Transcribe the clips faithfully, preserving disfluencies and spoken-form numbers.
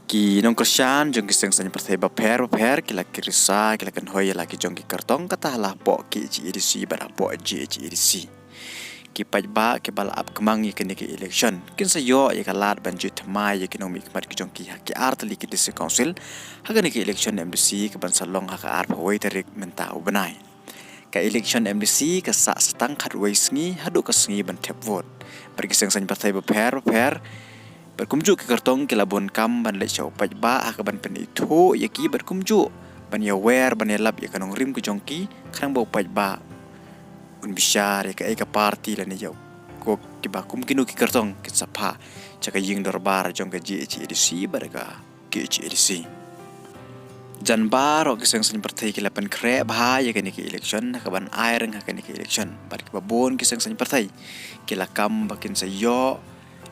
Ki nongkyrshan jong ki seng saiñ pyrthei bapher bapher ki la kyrsa, ki la kynhoi ïa la ki jong ki kyrtong, kata ha la hapoh K H A D C bad hapoh J H A D C. Ki paidbah kiba la ap kmang ïa kane ka election kin sa ïoh ïa ka lad ban jied thymmai ïa ki nongmihkhmat ki jong ki ha ki ar tylli ki District Council ha kane ka election M D C kaban sa long ha ka arphew wei tarik mynta u bnai. Ka election M D C ka sah sa tang khatwei sngi haduh ka sngi ban thep vote. Bad ki seng saiñ pyrthei bapher bapher bad kumjuh ki kyrtong ki la bun kam ban leit sha u paidbah ha kaban pynithuh ïa ki bad kumjuh ban ïawer ban ïalap ïa ka nongrim ka jong ki, khnang ba u paidbah un bishar ïa kaei ka party lane ïa ko kiba kum kino ki kyrtong kin sa phah sha ka ïing dorbar jong ka J H A D C bad ka K H A D C. Jan baroh ki seng saiñ pyrthei ki la pynkhreh bha ïa kane ka election ha kaban ai reng ha kane ka election, bad kiba bun ki seng saiñ pyrthei ki la kam ba kin sa ïoh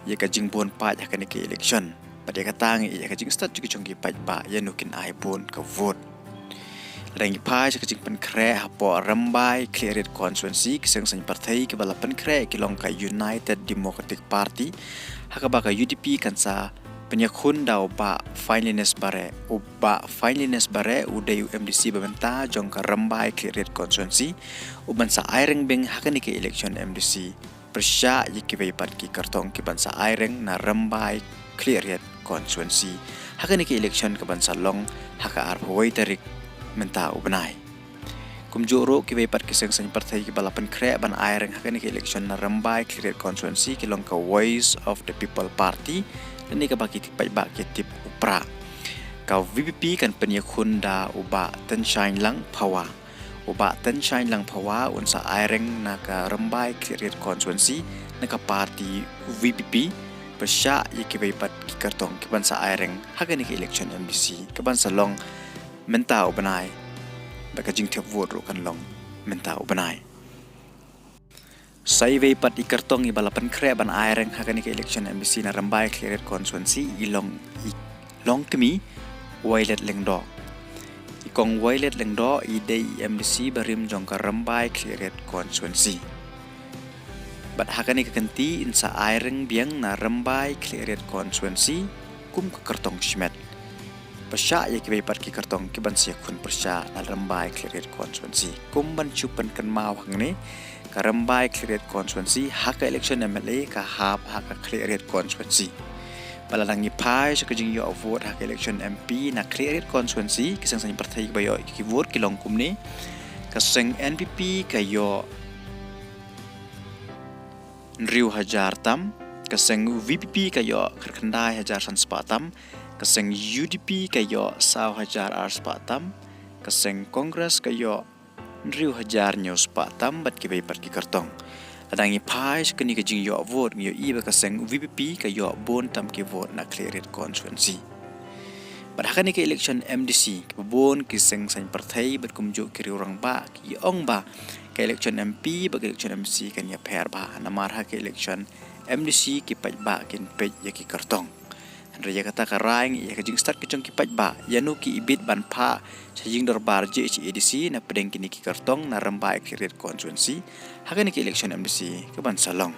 ïa ka jingbun paid ha kane ka election bad ïa kata ngi ïa ka jingstad jong ki jong ki paidbah ïa no kin ai bun ka vote. Lada ngi phai sha ka jingpynkhreh hapoh Rymbai Khliehriat Constituency, ki seng saiñ pyrthei kiba la pynkhreh ki long ka United Democratic Party, ha kaba ka U D P kan sa pynïakhun da u Bah Finelyness Bareh. U Bah Finelyness Bareh u dei u M D C ba mynta jong ka Rymbai Khliehriat Constituency, u ban sa ai reng biang ha kane ka election M D C pyrshah ïa kiwei pat ki kyrtong kiban sa ai reng na Rymbai Khliehriat Constituency ha kane ka election kaban sa long ha ka arphew wei tarik mynta u bnai. Kumjuh ruh kiwei pat ki seng saiñ pyrthei kiba la pynkhreh ban ai reng ha kane ka election na Rymbai Khliehriat Constituency ki long ka Voice of the People Party, lane kaba ki paidbah ki tip u Prah. Ka V P P kan pynïakhun da u Bah Tynshaiñ Langphawa. U Bah Tynshaiñ Langphawa un sa ai reng na ka Rymbai Khliehriat Constituency na ka party V P P, pyrshah ïa kiwei pat ki kyrtong kiban sa ai reng ha kane ka election M D C kaban sa long mynta u bnai, bad ka jingthep vote ruh kan long mynta u bnai. Sa iwei pat i kyrtong iba la pynkhreh ban ai reng ha kane ka election M D C na Rymbai Khliehriat Constituency i long i longkmie Violet Lyngdoh. I Kong Violet Lyngdoh i dei i M D C barim jong ka Rymbai Khliehriat Constituency. Bad ha kane ka kynti in sa ai reng biang na Rymbai Khliehriat Constituency kum ka kyrtong shimet, pyrshah ïa kiwei pat ki kyrtong kiban sa ïakhun pyrshah na Rymbai Khliehriat Constituency. Kum ban shu pynkynmaw hangne, ka Rymbai Khliehriat Constituency ha ka election M L A ka hap ha ka Khliehriat Constituency. Bad lada ngi phai sha ka jingïoh vote ha ka election M P na Khliehriat Constituency, ki seng saiñ pyrthei ba ïoh ki vote ki long kumne: ka seng N P P ka ïoh hynriew hajar tam, ka seng V P P ka ïoh khatkhyndai hajar san spah tam, ka seng U D P ka ïoh saw hajar ar spah tam, ka seng Congress ka ïoh hynriew hajar hynñiew spah tam, bad kiwei pat ki kyrtong. Lada ngi phai sha kane ka jingïoh vote ngi ïohi ba ka seng V P P ka ïoh bun tam ki vote na Khliehriat Constituency. Bad ha kane ka election M D C, kiba bun ki seng saiñ pyrthei bad kumjuh ki riew rangbah ki ong ba ka election M P bad ka election M C kan ïapher bha, namar ha ka election M D C ki paidbah kin peit ïa ki kyrtong. Hynrei ïa kata ka rai ngi ïa ka jingstad ki jong ki paidbah, ïa no ki ibit ban phah sha ïing dorbar J H A D C na pdeng kine ki kyrtong na Rymbai Khliehriat Constituency ha kane ka election M D C kaban sa long.